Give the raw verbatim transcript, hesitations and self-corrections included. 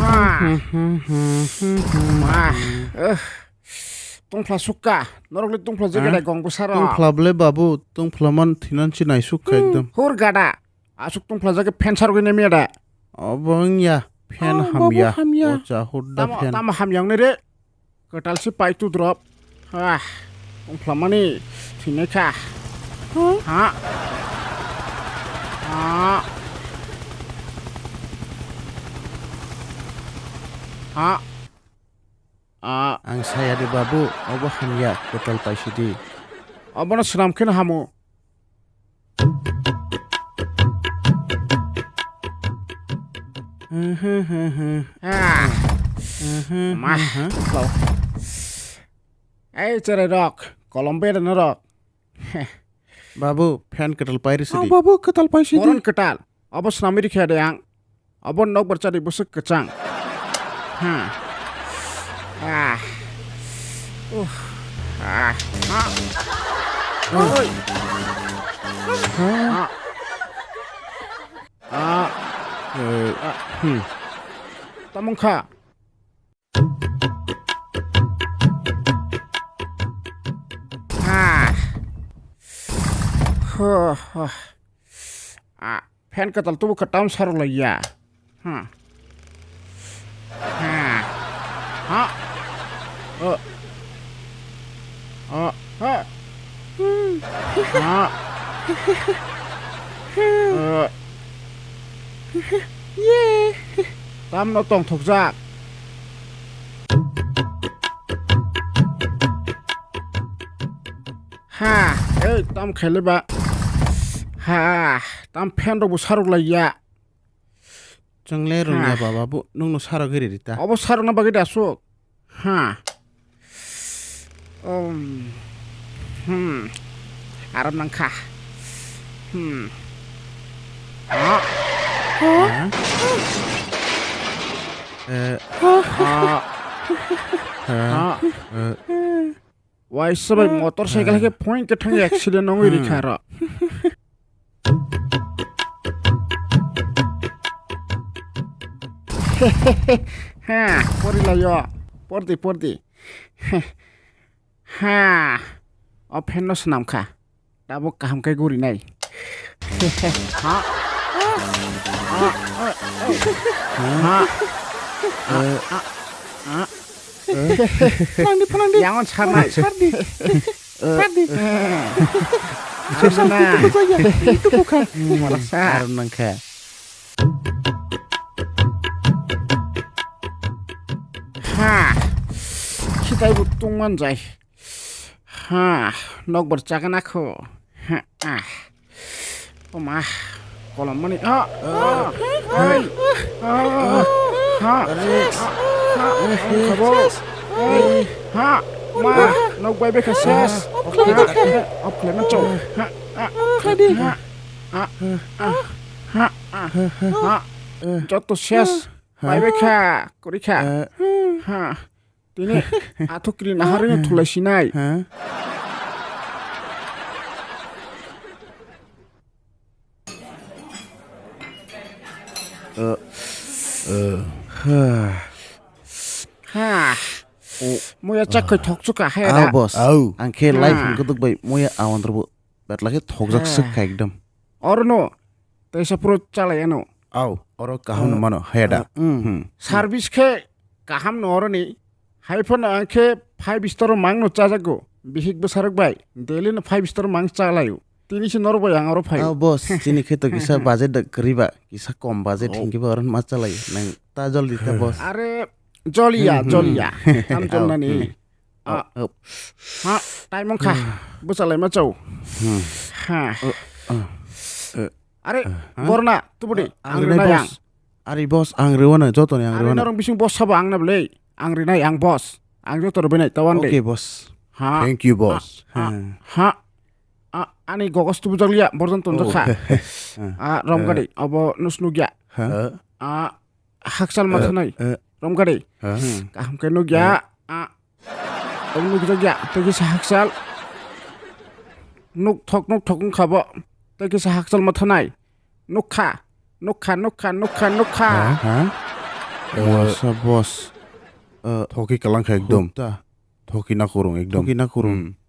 Ah. Ah. Eh. Tongphla sukka, norokni tongphla je gada gong bwsarok. Tongphla ble babu, tongphla man thinan si naisuk kha ekdom. Hur gada, asuk tongphla jagwi phen sarogwi nemya da. Obo wngya, phen hamya. Ocha hudda phen. Tamo hamya wngnai re. Kwtal se pai tu drop. Ah, tongphla mani thinai kha. Ha? Ha? Ha? Ah. Ang saya de babu, obo hamya, kwtal paisidi. Obono swnam kheno hamo. Ah. Ma. Ei, cherai rok, kolom beda norok. Babu, phen kwtal pairi sidi. Babu, kwtal paisidi. Boron kwtal. Obo swnamwi rikha de ang. Obo nokbar chadi bwswk kwchang. Ha. Ah. Uh. Ah. Ah. Oi. Ah. Ah. Eh, ah. Hmm. Tamung kha. Ah. Huh, huh. Ah. Phen kwtal tubu kwtam sarok lai ya. Ha. Ha. Ha. O. O. Ha. Ha. O. Ye. Tamno tongthokjak. Ha, ei, tam khaile ba. Ha, tam phen rok bo sarok lai ya. Chwngle rwngya baba bo, nwngno sarok iri rita. Obo sarokna bagwi da aswk. Ha. Um. Hmm. Aram nangkha. Hmm. Ah. Ha? Eh. Ah. Ha? Eh. Waisa bai motor cycle hai khe point kwthang accident wngwi rikha aro. Ha, pori layo. Pordi, pordi. Ha. O phen no swnam kha. Tabuk kaham khe gurinai. Ha? Ha? Ha? Phanangdi, phanangdi. Yangon sarnai. Sardi. Sardi. Arjuna. Itu bukan, itu bukan. Malasa. Aron nangkha. Ha. Khitai bu tungman jai. Ha, nokbar chakana kho. Ha, ah. Oma, kolom mani. Ah, ah, ai. Ah, ha, ha, ha, khabo. Ai, ha, ma, nok bai bekha ses. Off khlai di, off khlai. Off khlai man chau. Ha, ah, off khlai di. Ha, ah, ah, ha, ah, ha. Joto ses. Bai bekha, kori kha. Ha. Tini athukri naharino thulai sinai. Ha? Eh, eh, ha. Ha. O, muya chakhoi thokchuka hai ah, da. Boss. Au. Ang khe life hwnkhe duk bai muya awandra bo betla khe thokjak swk kha ekdom. Orono teisa phuru chalai ano. Au, oro kaham no mano, haya da. Hmm. Service khe kaham no oroni. Hai phano ang khe five star o mang no chajago. Bihik bwsarok bai daily no five star o mang chalaio. Tini se norok bai ang oro phaio. Ah, boss, chini khe to kisa budget da kwrwi ba, kisa kom budget hinkhe ba oro ma chalaio. Nang ta joldi ta, boss. Are joliya, joliya. Tam jolnani. Ah. Ha, time wngkha. Bwchalai ma chau. Ha. Are, borna, tubudi. Ang rinai ang. Ari boss, ang rwano, jotoni ang rwano. Norok bising boss sabo ang na bwle. Ang rinai ang boss. Ang joto rwbinai, ta one day. Okay, boss. Ha. Thank you, boss. Ha. Ha. Ani gogos tubu jaglia, borjon tonjak kha. Ah, romgadi, abo nus nugya. Ha. Ah, Hakchal mathanai. Romgadi. Kaham khe nugya. Ah. Tong nukjakya, tei kisa hakchal. Nuk thok, nuk thok wngkha bo. tei kisa hakchal mothanai. Nukha, nukha, nukha, nukha, nukha. Ha? Ha? Eh, masa boss. Eh, thoki kalang kha ekdom. Hukta. Thoki na kurung ekdom. Thoki na kurung. Hmm.